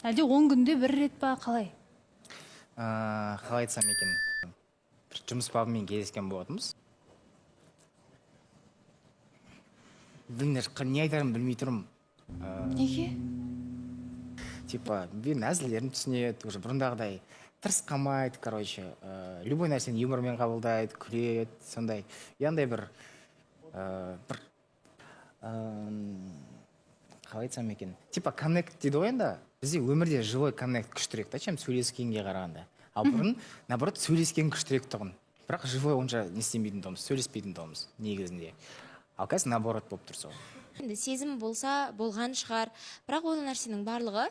Әлде 10 күнде бір рет па, қалай? Қалай айтсам екен, бір жұмыс бабымен кездескен болатынбыз. Білмей, не айтарымды білмей тұрмын. Неге? Типа менің әзілдерімді түсінеді уже, бұрындағыдай тырысқамайды, короче, любой нәрсені юмормен қабылдайды, күледі сондай. И андай бір бір қалай айтсам екен, типа коннект дейді ғой енді. Бізде өмірде живой коннект күштірек та, чем сөйлескенге қарағанда. Ал бұрын, наоборот, сөйлескен күштірек тұғын, бірақ живой онша не істемейтін тұғынбыз, сөйлеспейтін тұғынбыз негізінде. Ал қазір наоборот болып тұр сол. Енді сезім болса, болған шығар, бірақ ол нәрсенің барлығы,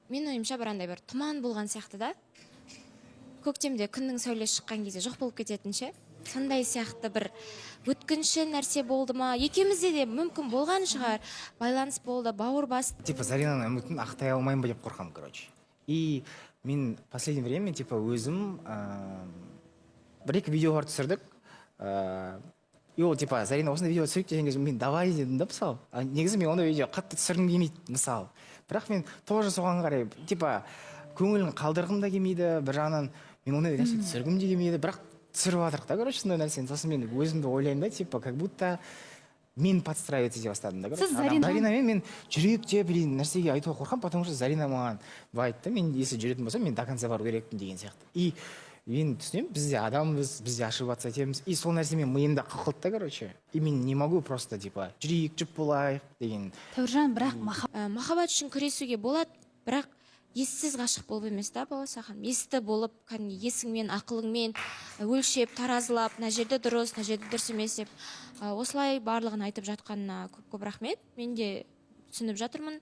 менің ойымша, бір андай бір тұман болған сияқты да. Көктемде күннің сәулесі шыққан кезде жоқ болып кететін ше, сондай сияқты бір өткінші нәрсе болды ма екеумізде де. Мүмкін, болған шығар, байланыс болды, бауыр басты. Типа Заринаның үмітін ақтай алмаймын ба деп қорқамын, короче. И мен последнее время типа өзім бір екі видеолар түсірдік, и ол типа «Зарина, осындай видео түсірейік» деген кезде мен «давай» дедім да, мысалы. А негізі мен ондай видео қатты түсіргім келмейді, мысалы, бірақ мен тоже соған қарай типа көңілін қалдырғым да келмейді, бір жағынан мен ондай нәрсе түсіргім де келмейді, бірақ түсіріп жатырмық та, короче, сондай нәрсені. Сосын мен өзімді ойлаймын да, типа как будто мен подстраиваться ете бастадым да, короче. Сіз Зарина- Заринамен мен жүрейік деп или нәрсеге айтуға қорқамын, потому что Зарина маған былай айтты: «Мен если жүретін болсам, мен до конца бару керекпін» деген сияқты. И мен түсінемін, біз де адамбыз, біз де ошибаться етеміз, и сол нәрсе менің миымда қылқылды да, короче. И мен не могу просто типа «жүрейік, жұп болайық» деген. Тәуіржан, бірақ махаббат Махаббат үшін күресуге болады, бірақ ессіз ғашық болып емес та, Балауса ханым. Есті болып, кәдімгі есіңмен, ақылыңмен өлшеп, таразылап, мына жерде дұрыс, мына жерде дұрыс емес деп. Осылай барлығын айтып жатқанына көп көп рахмет. Мен де түсініп жатырмын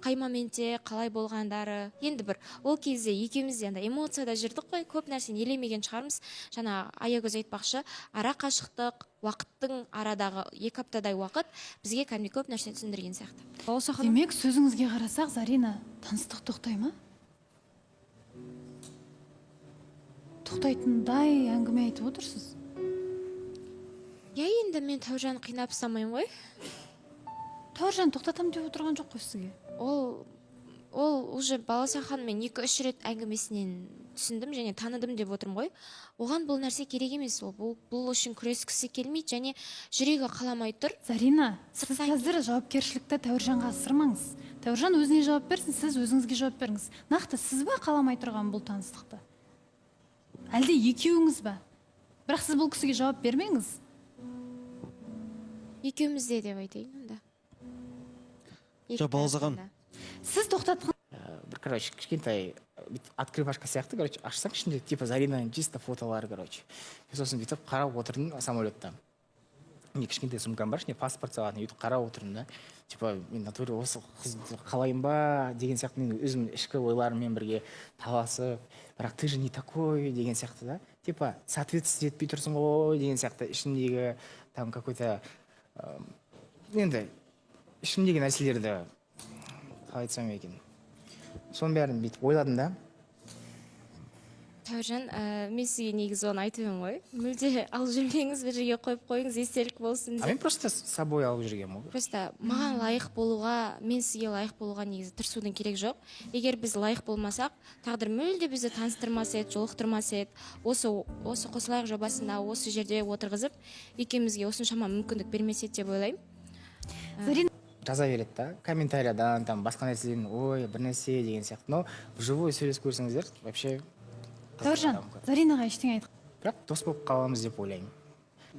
қай моментте қалай болғандары. Енді бір ол кезде екеуміз де андай эмоцияда жүрдік қой, көп нәрсені елемеген шығармыз. Жаңа Аягөз айтпақшы, ара қашықтық, уақыттың, арадағы 2 аптадай уақыт бізге кәдімгідей көп нәрсені түсіндірген сияқты. Балауса ханым. Демек, сөзіңізге қарасақ, Зарина, таныстық тоқтай ма? Тоқтайтындай әңгіме айтып отырсыз. Иә, енді мен Тәужанды қинап ұстамаймын ғой. Тәуіржан тоқтатамын деп отырған жоқ қой сізге. Ол уже Балауса ханыммен екі үш рет әңгімесінен түсіндім және таныдым деп отырмын ғой. Оған бұл нәрсе керек емес, ол бұл үшін күрескісі келмейді және жүрегі қаламай тұр. Зарина, сіз Сырттан қазір жауапкершілікті Тәуіржанға асырмаңыз. Тәуіржан өзіне жауап берсін, сіз өзіңізге жауап беріңіз. Нақты сіз ба қаламай тұрған бұл таныстықты, әлде екеуіңіз ба? Бірақ сіз бұл кісіге жауап бермеңіз. Екеуміз де деп айтайын онда. Екі Жоқ, Балауса ханым. тараптан да. Сіз тоқтатқан Бір, короче, кішкентай бүйтіп открывашка сияқты, короче, ашсаң, ішінде типа Заринаның чисто фотолары, короче. Мен сосын бүйтіп қарап отырдым самолетта. Менде кішкентай сумкам бар, ішіне паспорт салатын. Өйтіп қарап отырдым да, типа мен в натуре осы қызды қалайын ба деген сияқты. Мен өзім ішкі ойларыммен бірге таласып, бірақ «ты же не такой» деген сияқты да, типа соответствовать етпей тұрсың ғой деген сияқты. Ішімдегі там какой то енді ішімдегі нәрселерді қалай айтсам екен, соның бәрін бүйтіп ойладым да. Тәуіржан, мен сізге негізі оны айтып едім ғой, мүлде алып жүрмеңіз, бір жерге қойып қойыңыз, естелік болсын А деп. мен просто с собой алып жүргенмін ғой. Просто маған лайық болуға, мен сізге лайық болуға негізі тырысудың керегі жоқ. Егер біз лайық болмасақ, тағдыр мүлде бізді таныстырмас еді, жолықтырмас еді. Осы «Қосылайық» жобасында осы жерде отырғызып, екеумізге осыншама мүмкіндік бермес еді деп ойлаймын. Зарина. Жаза береді да комментариядан, там басқа нәрседен, ой, бір нәрсе деген сияқты. Но вживую сөйлесіп көрсеңіздер, вообще қызық Тәуіржан, адам ғой. Заринаға ештеңе айт. Бірақ дос болып қаламыз деп ойлаймын.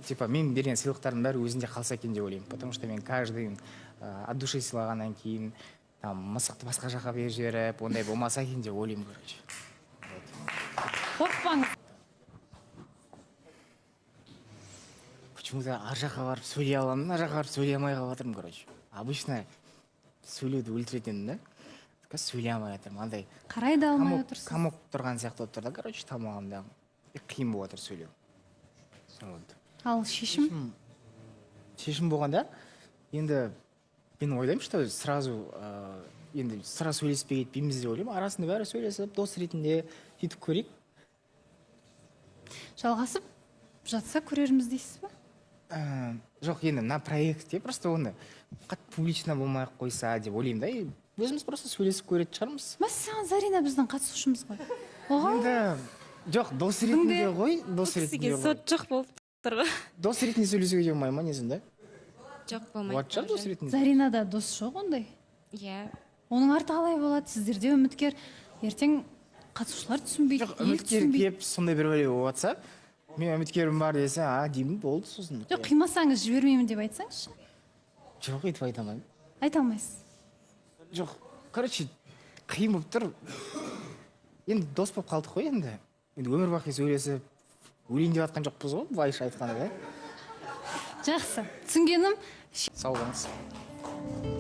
Типа мен берген сыйлықтардың бәрі өзінде қалса екен деп ойлаймын, потому что мен каждый от души сыйлағаннан кейін там мысықты басқа жаққа беріп жіберіп, ондай болмаса екен деп ойлаймын, короче. Қорықпаңыз. Почему то ар жаққа барып сөйлей аламын, мына жаққа барып сөйлей алмай қалып жатырмын, короче. Обычно сөйлеуді өлтіретін едім да, қазір сөйлей алмай жатырмын андай. Қарай да алмай Комок, отырсыз. комок тұрған сияқты болып тұр да, короче, тамағымда. И қиын болып жатыр сөйлеу, вот. Ал шешім? Шешім болғанда енді мен ойлаймын, что сразу енді сразу сөйлеспей кетпейміз деп ойлаймын. Арасында бәрі сөйлесіп, дос ретінде сөйтіп көрейік. Жалғасып жатса, көрерміз дейсіз ба? Жоқ, енді мына проектте просто оны қатты публично болмай ақ қойса деп ойлаймын да. И Өзіміз просто сөйлесіп көретін шығармыз. Мәссаған, Зарина біздің қатысушымыз ғой, оған Енді жоқ, дос ретінде ғой, дос Бұл ретінде кісіге ғой. сот жоқ болып тұр ғой. Дос ретінде сөйлесуге де болмай ма, не сонда? Жоқ, болмайды. Болатын шығар дос Тәуіржан. ретінде. Заринада дос жоқ ондай. Иә. Оның арты қалай болады? Сіздерде үміткер, ертең қатысушылар түсінбейді, Жоқ, ел үміткер түсінбейді. келіп, сондай бір бәле болып жатса, мен үміткерім бар десе, а деймін, болды сосын. Жоқ, қимасаңыз, жібермеймін деп айтсаңызшы. Жоқ, өйтіп айта алмаймын. Айта алмайсыз. Жоқ, короче, қиын болып тұр. Енді дос болып қалдық қой енді. Енді өмір бақи сөйлесіп өлейін деп жатқан жоқпыз ғой, былайша айтқанда да. Жақсы, түсінгенім. Сау болыңыз.